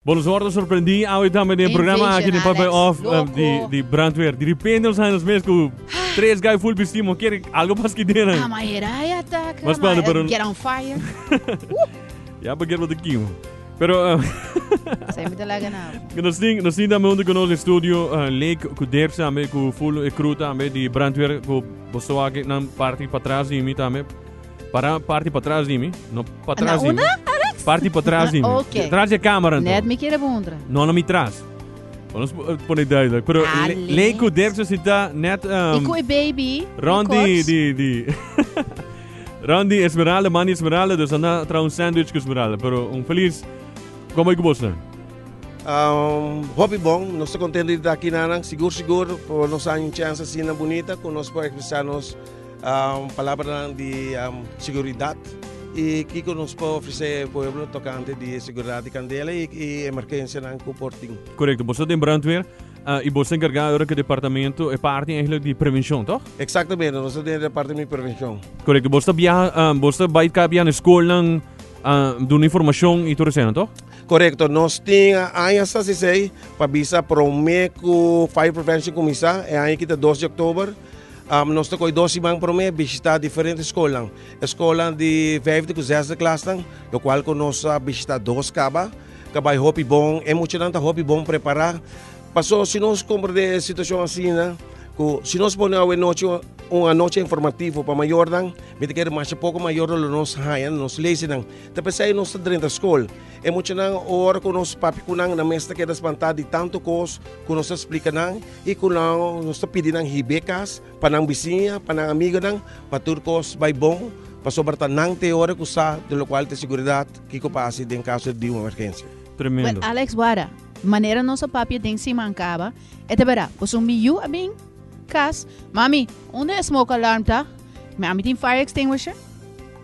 Bo nos wordo sorprendí awe tambe den programa aki Invasion, den Papel Alex. Off Loco. di, di brandweer. Di repente nos nos mes ku tres guy full vestí, mo quiere algo pas que dena. Ah, maar hier hij attack. Maar spannend, pero- Get on fire. Ja, begin wat de kiem. Pero Zij moeten lagen nou. nos tin tambe hunto ku nos den studio uh, Lake ku Dirk tambe ku full e crew tambe di brandweer ku boso aki nan parti patras di mi tambe. Para parti patras di mi, no patras di mi. unda, Alex? Parti patras di mi. Ok. Tras di camera anto. Net mi quiere bondra. No, no mi tras. Vamos pone duidelijk. Pero Alex. Lake ku Dirk se zita net Ik koe baby. Rond di, di, di. Rond di Esmeralda, man di Esmeralda, dus anda tra un sandwich ku Esmeralda. Pero un feliz, como ik bos nan? Hopi bon, nos ta contento di ta aki nanan. Sigur sigur por nos haña un chance asina bunita ku nos por expresa nos palabranan di seguridad y kiko nos por ofrece e pueblo tocante di seguridad di candela y emergencianan cu por tin. Correcto, boso den brandweer y boso encarga ahora cu departamento e parti eigenlijk di prevencion, toch? Exactamente, nos ta den e departamento di prevencion. Correcto, boso ta biaha, boso ta bay cabia na scolnan duna informacion y tur esena, toch? Correcto, nos tin aña sa sesey pa bisa prome cu Fire Prevention cuminsa, e aña aki ta 2 di october. Nos ta koe dos siman promé bishitá diferente skolnan. E skolnan di vijfde ku zesde klasnan, lokual ku nos a bishitá dos kaba, ta bai hopi bon. E muchanan ta hopi bon prepará. Paso si nos komprendé e situashon asina, ku si nos pone awe nochi un anochi informativo pa mayornan, mi ta kere masha poko mayornan lo nos haña na nos lesinan. Ta p'esei nos ta drenta skol. E muchanan ora ku nos papia ku nan, nan mes ta keda spantá di tantu kos ku nos ta splika nan. I ku nan nos ta pidi nan hib'é kas pa nan bisiña, pa nan amigonan, pa tur kos bai bon, pasobra ta nan te ora ku sa di lokual ta e seguridat kiko pa hasi den kaso di un emergensia. Tremendo. Well, Alex Wara, manera nos a papia den siman kaba, e ta bera, boso mi yu a bin kas, Mami, unda e smoke alarm ta? Mi ami tin fire extinguisher?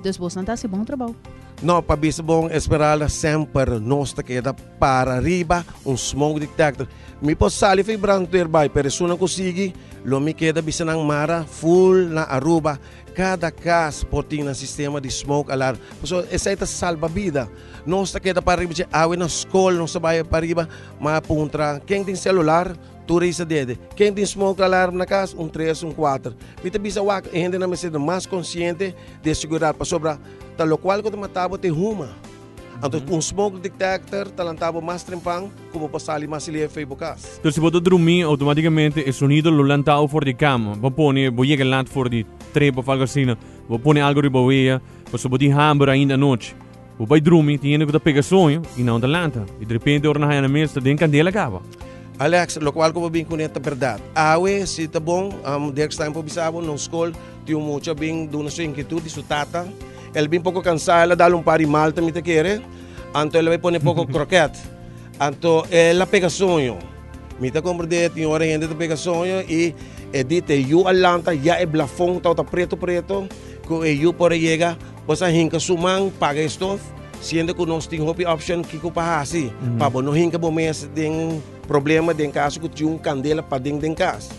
Dus bosnan ta hasi bon trabou. No, pa bisa bon, Esmeralda, semper nos ta keda para riba un smoke detector. Mi por sali for brandweer bai, pero esunnan ku sigui lo mi keda bisa nan mara full na Aruba. Kada kas por tin nan sistema di smoke alarm. Pasobra esei ta salba bida. Nos ta keda para riba dje awe na skol nos ta bai pariba, ma puntra ken tin celular? Tur ei sa dede. Ken tin smoke alarm na kas? Un tres, un kuater. Mi ta bisa wak e hendenan mester ta mas konsiente di e seguridat pasobra ta lokual ku ta mata bo ta e huma. Anto un smoke detector ta lanta bo mas trempan ku bo por sali mas lihe fei bo kas. Entonces si bo ta drumi automaticamente e sonido lo lanta bo for di cama. Bo pone bo yega lat for di trep of algo asina. Bo pone algo riba wea pasobra bo tin hamber ainda anochi. Bo bai drumi tin hende ku ta pega soño y nan ta lanta y de repente ora nan haya nan mes ta den candela caba. Alex, locual cu bo bin cune ta berdad. Awe si ta bon, Dirk Stein por bisa bo, nos school tin un mucha bin duna su inquietud di su tata. El bin poco cansa, el a dal un par di malta mi ta kere, anto el a bay pone poco kroket. Anto el a pega soño. Mi ta comprende tin ora hende ta pega soño y e di te yu a lanta ya e blafon tabata preto preto cu e yu por a yega pues a hinca su man paga e stof siendo cu nos tin hopi opcion kico pa haci pa bo no hinca bo mes den problema den caso cu tin un candela paden den cas.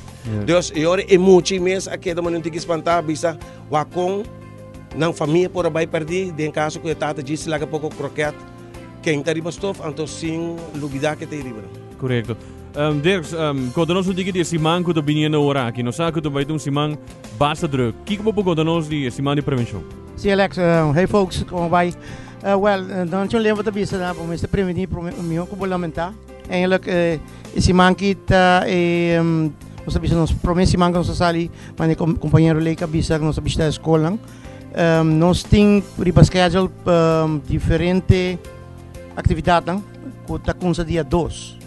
Dus e ora e muchi mes a keda manera un tiki spanta bisa wak con Nan famia por a bai pèrdí den kaso ku e tata djis laga poko kroket kenta riba stof anto sin lubidá ke ta ei riba nan. Korekto. Dirks, konta nos un tiki di e siman ku ta biniendo ora aki. Nos sa ku ta bai ta un siman basta druk. Kiko bo por konta nos di e siman di prevenshon? Sí, Alex. Hey folks, komo bai? Wèl, Don Chon Lembo ta bisa na bo mester prevení promé mihó ku bo lamentá. Eigenlijk e siman aki ta e nos ta bisa nos promé siman ku nos ta sali manera kompañero Lake a bisa ku nos ta bishita e skolnan. Nos tin riba schedule diferente aktividatnan ku ta kumsa dia dos.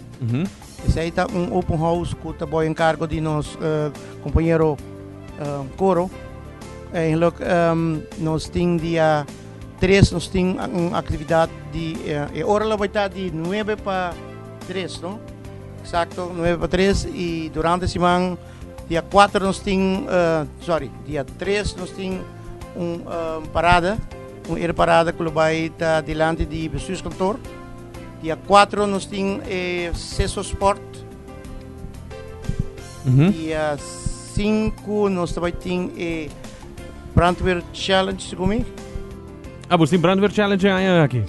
Esei ta un open house ku ta bou enkargo di nos kompañero Coro. Eigenlijk nos tin dia tres nos tin un aktividat di e ora lo bai ta di nuebe pa tres no eksakto nuebe pa tres i durante siman dia kuater nos tin sorry dia tres nos tin un parada un ere parada ku lo bai ta dilanti di bestuurskantoor dia kuater nos tin e seso sport dia sinku nos ta bai tin e Brandweer Challenge segun mi. Ah, bo tin Brandweer Challenge e aña aki?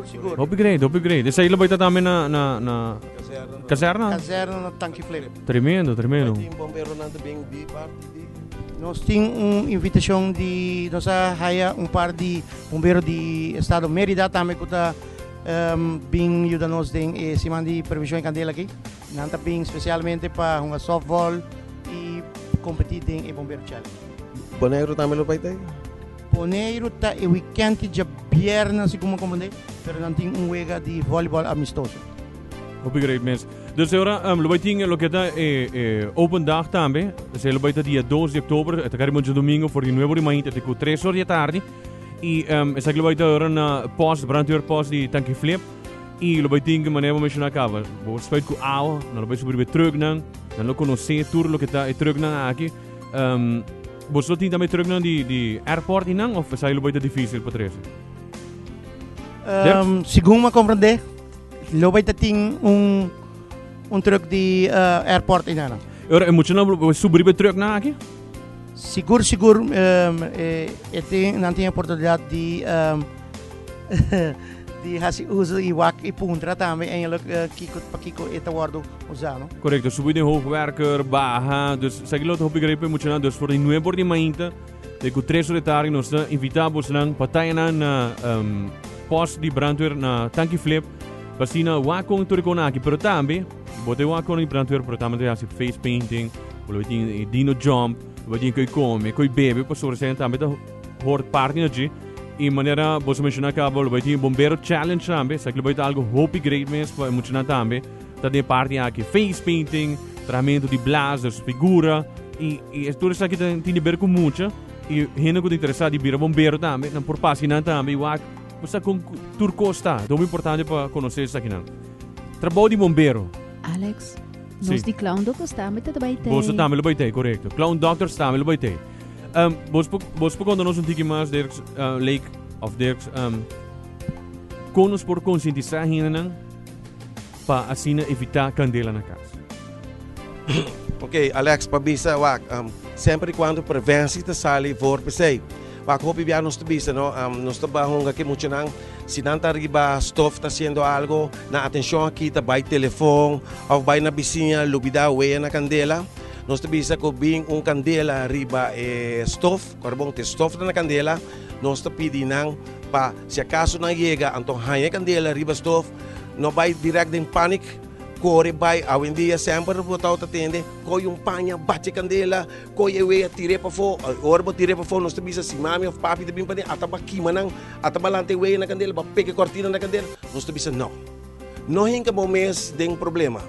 sigur. Hopi great, hopi great. Esei lo bai ta tambe na na na kazerna? Kazerna na Tanki Flip. Tremendo, tremendo. Tin bomberonan ta bin di parti di. Nos tin un invitacion di nos a haya un par di bombero di estado Merida tambe cu ta um, bin yuda nos den e siman di prevencion di candela aki. Nan ta bin specialmente pa hunga softball y competi den e bombero challenge. Boneiru tambe lo bai ta? Boneiru ta e weekend di djabièrnè si ku mi komprendé, pero nan tin un wega di volleyball amistoso. Hopi great mes. Dus e ora um, lo bai tin loke ta e, e open dag tambe. Esei lo bai ta dia 2 di oktober, e ta kari mucho domingo for di 9 ora di mainta te ku 3 ora di tardi. I um, esaki lo bai ta ora na post, brandweer post di Tanki Flip. I lo bai tin ku manera bo menshoná kaba, bo spuit ku awa, nan lo bai subi riba e trucknan, nan lo konosé tur loke ta e trucknan aki. Um, Boso lo tin tambe trucknan di, di airport y nan of esai lo bay ta difícil pa trece? Um, segun ma comprende, lo bay ta tin un, un truck di uh, airport y nan. Ora, e mucha nan lo subi riba e truck nan aki? Sigur, sigur, um, eh, e tin, nan tin oportunidad di um, di hasi uso y wak y puntra tambe eigenlijk uh, kiko, pa kiko e ta wordo usa, no? Correcto, subi den hoogwerker, baha, dus esaki lo ta hopi great pa e muchanan, dus for di nuebe or di mainta te ku tres or di tardi nos ta invita bosnan pa tayanan na um, post di brandweer na Tanki Flip, pa asina wak kon tur e kon aki, pero tambe bo ta wak kon di brandweer, pero tambe ta hasi face painting, bo lo tin e dino jump, bo tin koi come, koi bebe, pasobra esei tambe ta hoort parti na dje. Y manera boso menciona caba, lo bay tin Bombero Challenge tambe. Esaki lo bay ta algo hopi great mes pa e muchanan tambe. Ta den parti aki face painting, trahamento di blaas, dus figura. Y, y tur esaki ta, tin di ber cu mucha. Y hende cu ta interesa di bira bombero tambe, nan por pasa nan tambe y wak bo sa con tur cos ta. Ta hopi importante pa conoce esakinan. Trabou di bombero. Alex, nos di Clown Doctors tambe ta bay tey. Boso tambe lo bay tey, correcto. Clown Doctors tambe lo bay tey. Um, bos por, bos por conta nos un tiki mas, Dirks, uh, Lake, of Dirks, um, con nos por concientisa hendenan pa asina evita candela na cas? Ok, Alex, pa bisa, wak, um, semper y cuando preventie ta sali voor pesey. Wak, hopi bia nos ta bisa, no, um, nos ta ba hunga ke muchanan, si nan ta riba stof ta haciendo algo, na atencion aki ta bay telefon, of bay na bisiña, lubida wea na candela. Nos ta bisa ku bin un kandela riba e stof, karbon te stof ta na kandela, nos ta pidi nan pa si akaso nan yega anto haña e kandela riba stof, no bai dirèkt den pánik, kore bai. Awendia semper bo tau ta tende, koi un paña bachi e kandela, koi e wea tir'é pafó. Ora bo tir'é pafó nos ta bisa si mami òf papi ta bin paden ata bo a kima nan, ata bo a lanta e wea na kandela, bo a pega e kòrtina na kandela, nos ta bisa no. No hinka bo mes den problema.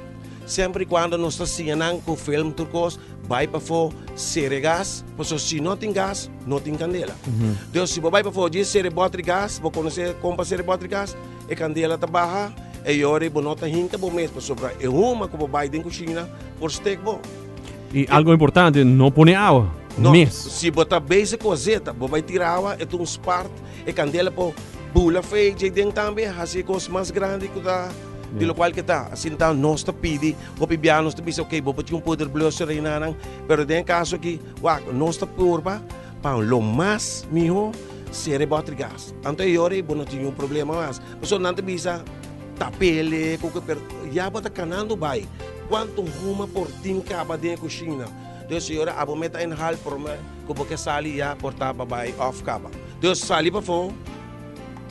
Semper y cuando nos ta siña nan cu film tur cos, bay pafó, cera e gas, pasobra si no tin gas, no tin candela. Dus si bo bay pafó djis cera e botri gas, bo conoce con pa cera e botri gas, e candela ta baha, e yori bo no ta hinka bo mes, pasobra e huma cu bo bay den cushina por steek bo. Y algo importante, no pone awa No, mes. si bo ta bezig cu azeta, bo bay tira awa, e ta un spart, e candela por bula fei djei den tambe, haci e cos mas grandi cu ta di locual ke ta. Asina ta nos ta pidi, hopi bia nos ta bisa, ok, bo por tin un poederblusser ei nanan, pero den e caso aki, wak, nos ta purba pa lo mas miho cera e botri gas. Anto e yora ei bo no tin niun problema mas. Pasobra nan ta bisa tapele, cu cu, pero ya bo ta canando bai. Cuanto huma por tin caba den e cushina? Dus e yora abo meta inhaal prome cu bo ke sali ya por ta bai off caba. Dus sali pafo.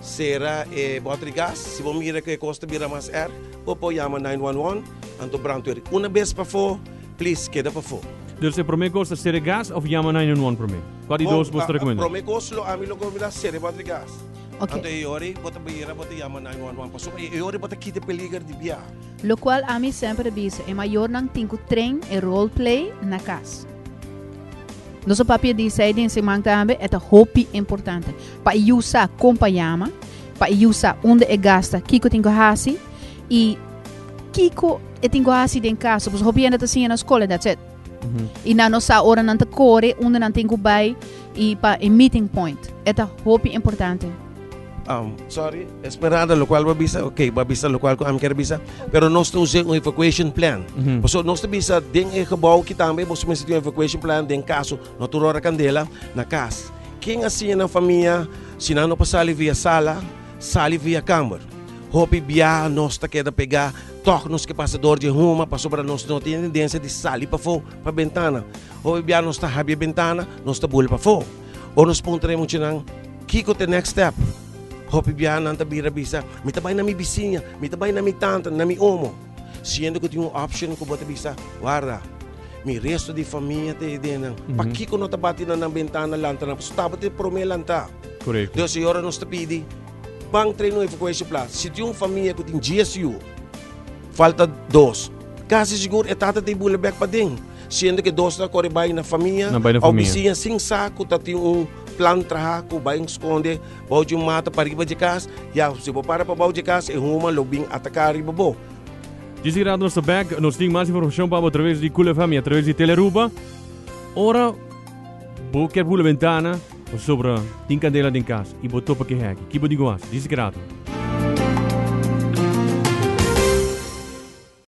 Sera e botri gas. Si bo mira ku e kos ta bira mas erg, bo por yama 911, anto brandweer. Una bes pafó, please keda pafó. Dus e promé kos ta sera e gas òf yama 911 promé? Kua di dos bo ta rekomendá? Promé kos lo ami lo rekomendá sera e botri gas. Ok. Anto e ora ei bo ta bira bo ta yama 911 pasobra e ora ei bo ta kita e peliger di bia. Lokual ami semper a bisa, e mayornan tin ku train e role play na kas. Nos a papia di esei den siman tambe, e ta hopi importante pa e yu sa kon pa yama, pa e yu sa unda e gasta, kiko tin ku hasi i kiko e tin ku hasi den kas. Pasobra hopi hende ta siña na skol en that's it. I nan no sa ora nan ta kore, unda nan tin ku bai i pa e meeting point. E ta hopi importante. Um, sorry, Esmeralda, locual bo bisa, ok, bo bisa locual cu ami kier bisa, pero nos ta usa un evacuation plan. Mm -hmm. Paso nos ta bisa den e gebouw ki tambe bo mester tin un evacuation plan den caso no tur ora candela na cas. Ken a siña nan famia si nan no por sali via sala, sali via kamer. Hopi biaha nos ta keda pegá, tòg nos ke pasa dor dje huma pasobra nos no tin tendensia di sali pafó pa bentana. Hopi biaha nos ta habri e bentana, nos ta bula pafó. Ora nos puntra e muchanan, Kiko ta e next step? Hopi biaha nan ta bira bisa, Mi ta bai na mi bisiña, mi ta bai na mi tanta, na mi omo. Siendo ku tin un option ku bo ta bisa, Warda, mi resto di famia ta e den nan. Pakiko no ta bati na nan bentana lanta nan? Pasobra tabata e promé lantá. Korekto. Dios, i ora nos ta pidi. Ban trae un evacuation plan. Si tin un famia ku tin GSU, falta dos. Kasi sigur e tata ta bula bek paden. Siendo ke dos ta kore bai na famia Na bai na o famia. bisiña sin sa ku ta tin un plan traha ku bai skonde bou di un mata pariba di kas. Ya, si bo para pa bou di kas, e huma lo bin ataká riba bo. Djis rato nos ta bek. Nos tin mas informashon pa bo atraves di Cool FM i atraves di Telearuba. Ora bo kier bula bentana, Pasobra tin kandela den kas i bo topa ke hèki. Ki bo di ku hasi? Disi ki rato.